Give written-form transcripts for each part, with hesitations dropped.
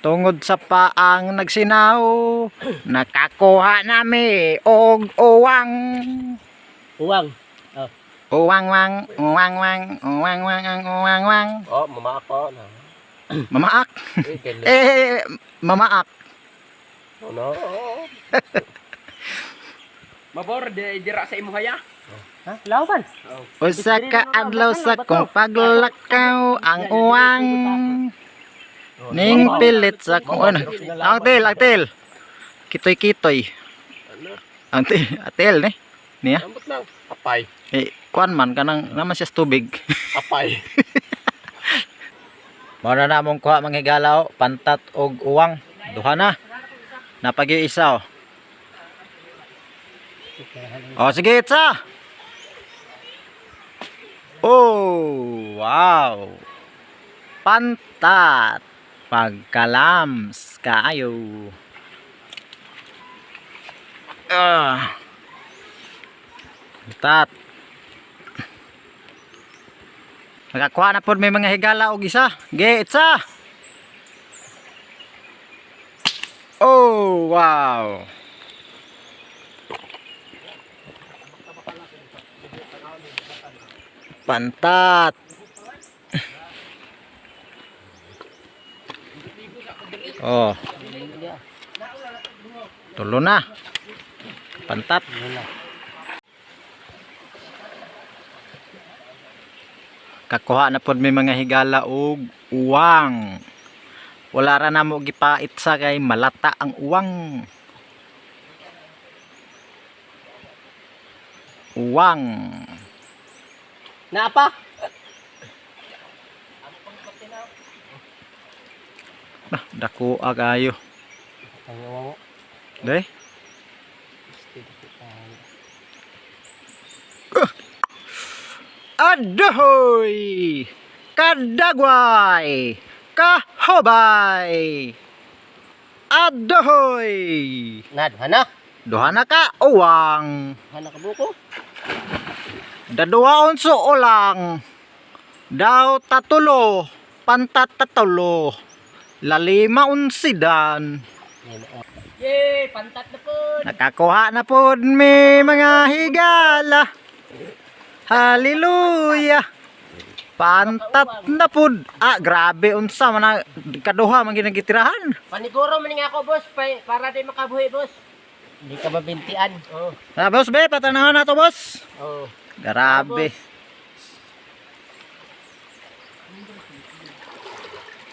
Tungod sa paang nagsinaw, nakakuha nami og uwang. Uwang. Oh. Uwang wang, uwang wang, uwang wang, ang uwang wang. Oh, mamaak po. Na. Mamaak. Eh, ganyan. Eh, mamaak. Oh, no. Mabor, di dira sa imo haya. Ha? Lawan. Usa ka adlaw sa kong paglakaw ang uwang. Ning pilit sa kong ano. Ang tel, ang tel. Kitoy kitoy. Ang tel, atel ni. Niya. Ambot lang. Apay. Eh, kuan man kanang naman siya sa tubig. Apay. Mao na namong kuha mga higalaw, pantat og uwang. Duha na. Napagyo isa oh. Oh, sige, itsa. Oh, wow. Pantat. Pagkalams kaayo. Ah. Pantat. Nakakuha na po may mga higala og isa. Ge, itsa. Oh, wow. Pantat. Oh. Tulo na. Pantat. Kakuha na pod may mga higala og uwang. Wala ra namo gipait sa kay malata ang uwang. Uwang. Naapa. Ah, dako kayo. Ang uwang. Day. Aduhoy! Kadagway! Kahobay! Aduhoy! Nad, hana. Duha na ka uwang. Hana ka buko. Daduhaon so ulang. Daw tatulo, pantat tatulo. Lalima unsidan. Yay, pantat na po. Nakakuha na po mi mga higala. Hallelujah. Pantat na pud. Ah, grabe unsa man na- kaduha man ginagitirahan. Paniguro man nga ako, boss, para di makabuhi, boss. Hindi ka mabintian. Oo. Ah, boss be, patanahon na to, boss. Oh. Grabe.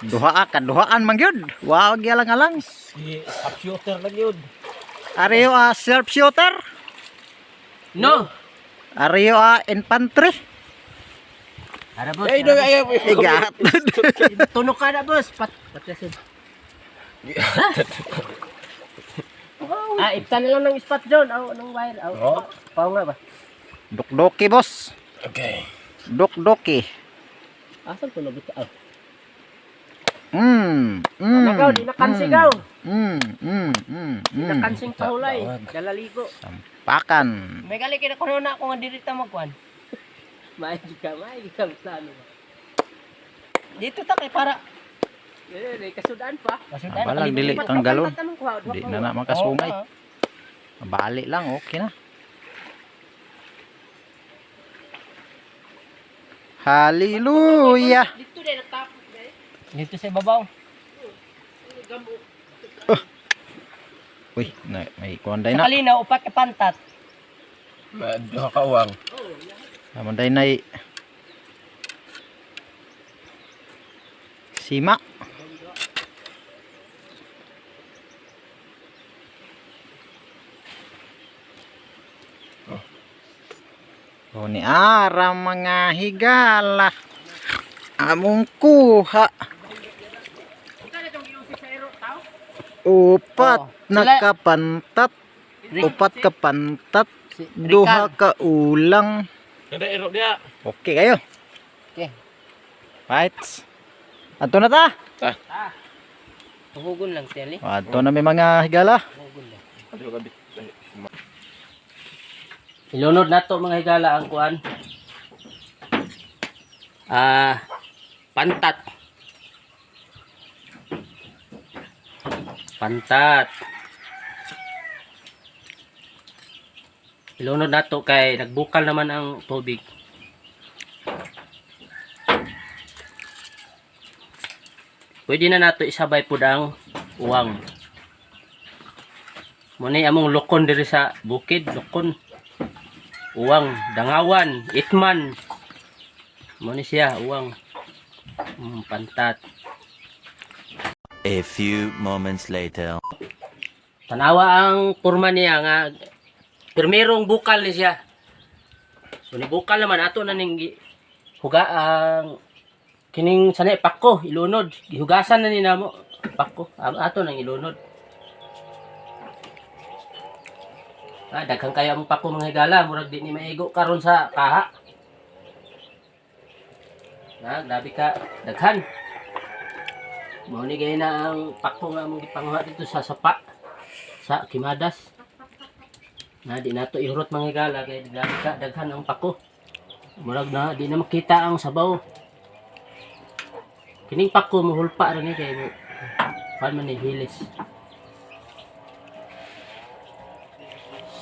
Duha ah, kaduhaan man gyud. Wow, gialang-alang. Si shooter lang yun. Ariyo a sharpshooter. No. Ariyo a infantry. Ara, boss. Ay, no, ay, ay. Igat. Tunok ka na, boss. Pat patyasin. Ah, iptan na lang ng spot zone. Aw, ng wire. Aw. Oo. Pao nga ba? Dukduki, boss. Okay. Dukduki. Asan ko nabita? Aw. Mm. Nagaw, di na kansigaw. Mm. Di na kansing pahulay. Dalaligo. Sampakan. May gali kina kuno na ako nga diri ta magkuan. Maigi ka, maigi ka plano ba. Dito ta kay para eh, kasudan pa. Kasudan. Abalang, dili tanggalon. Di na na makasungay. Bali lang, okay na. Hallelujah. Dito din nagtapos dai. Dito sa ibabaw. Uy, na, may kuan day Sa na. kalinaw upat ka pantat. Duha ka uwang. Amon day na sima. O ni ara mga higala. Among kuha. Upat Oh. na Sila- kapantat. Upat ka pantat. Duha ka ulang. Kada ero dia. Okay kayo. Okay. Right. Ato na ta. Tuhugon lang teli. Ato na may mga higala. Tuhugon lang. Ilunod nato mga higala ang kuan. Ah, pantat. Pantat. Ilunod nato kay nagbukal naman ang tubig. Pwede na nato isabay pud ang uwang. Muna among lukon diri sa bukid, lukon. Uwang, dangawan, itman. Muna siya, uwang. Pantat. A few moments later. Tanawa ang kurma niya nga pirmerong bukal ni siya. So ni bukal naman ato na ning huga ang kining sanay pako ilunod. Gihugasan na ni namo pako ato nang ilunod. Ah, daghan kayo ang pako mga higala, murag di ni maigo karon sa kaha. Na, grabe ka daghan. Mao ni gay na ang pako nga among gipanguha dito sa sapa sa Kimadas. Na di nato ihurot mga higala kay grabe ka daghan ang pako. Murag na di na makita ang sabaw. Kining pako muhulpa ra ni kay mo kuan man ni hilis.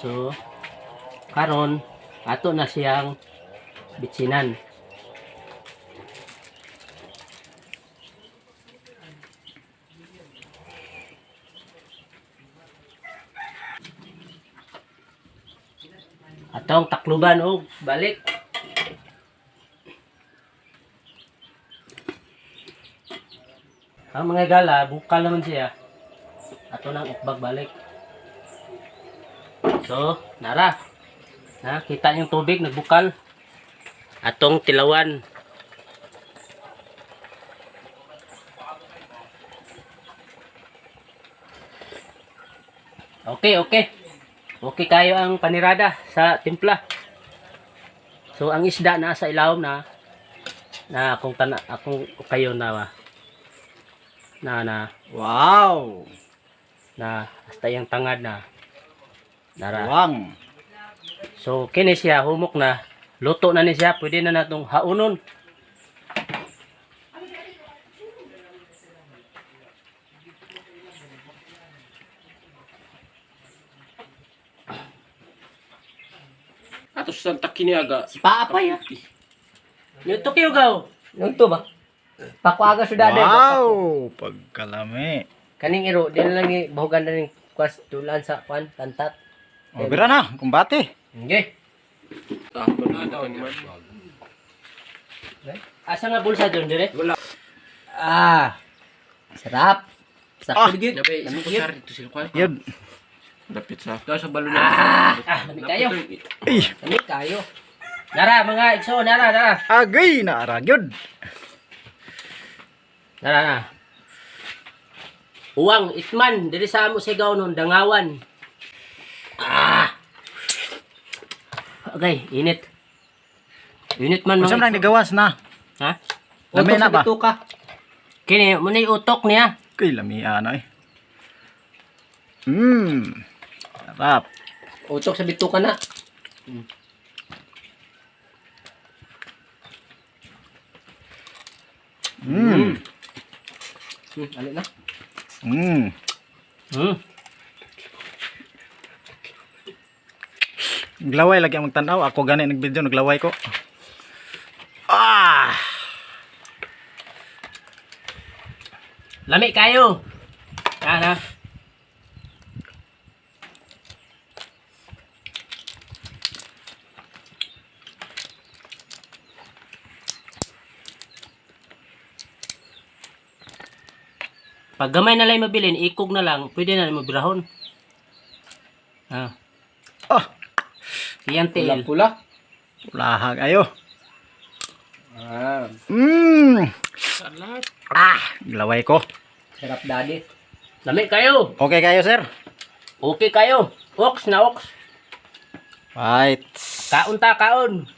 So karon ato na siyang bitsinan. Atong takluban og balik. Ang mga gala, bukal naman siya. Ato nang ukbag balik. So, nara. Na, kita yung tubig nagbukal. Atong tilawan. Okay, okay. Okay kayo ang panirada sa timpla. So ang isda na sa ilawom na na kung tana akong kayo na na na Wow! na hasta iyang tangad na nara. Uwang. So kini siya humok na luto na ni siya pwede na natong haunon. Ato sa Santa Kiniaga. Paapay ah. Luto kayo gaw. Nung ba? Pakuaga sudah ada. Wow! Pagkalami. Kaning iro, di na lang bahugan na ning kwas tulan sa kwan, pantat. O, bira na. Kumbate. Okay. Asa nga bulsa doon dire? Ah. Sarap. Ah. Sakto gyud. Gabi, isang kusar dito sila kuan. Yun. Dapit sa. Daw sa balon. Ah, lami kayo. Ay, Kami kayo. Nara mga igsoon nara nara. agay na arag yun. Nara na. Uwang itman diri sa amo sigaw nun dangawan. Ah. Okay, init. Init man Unsa man mga ang nigawas na? Ha? Lami Utok na sa ba? bituka. Kini mo ni utok niya. Kay lami ano eh. Sarap. Utok sa bituka na. Ali na. Naglaway lagi ang magtan-aw. Ako gani nagvideo naglaway ko. Ah! Lami kayo. Ana. Pag gamay na lang mabilin, ikog na lang, pwede na lang mabirahon. Ah. Ah! Iyan tiil. Pula. Pulahag ayo. Ah, Ah, naglaway ko. sarap daddy. Lami kayo. Okay kayo, sir. Okay kayo. Ox na ox. Right. Kaon ta kaon.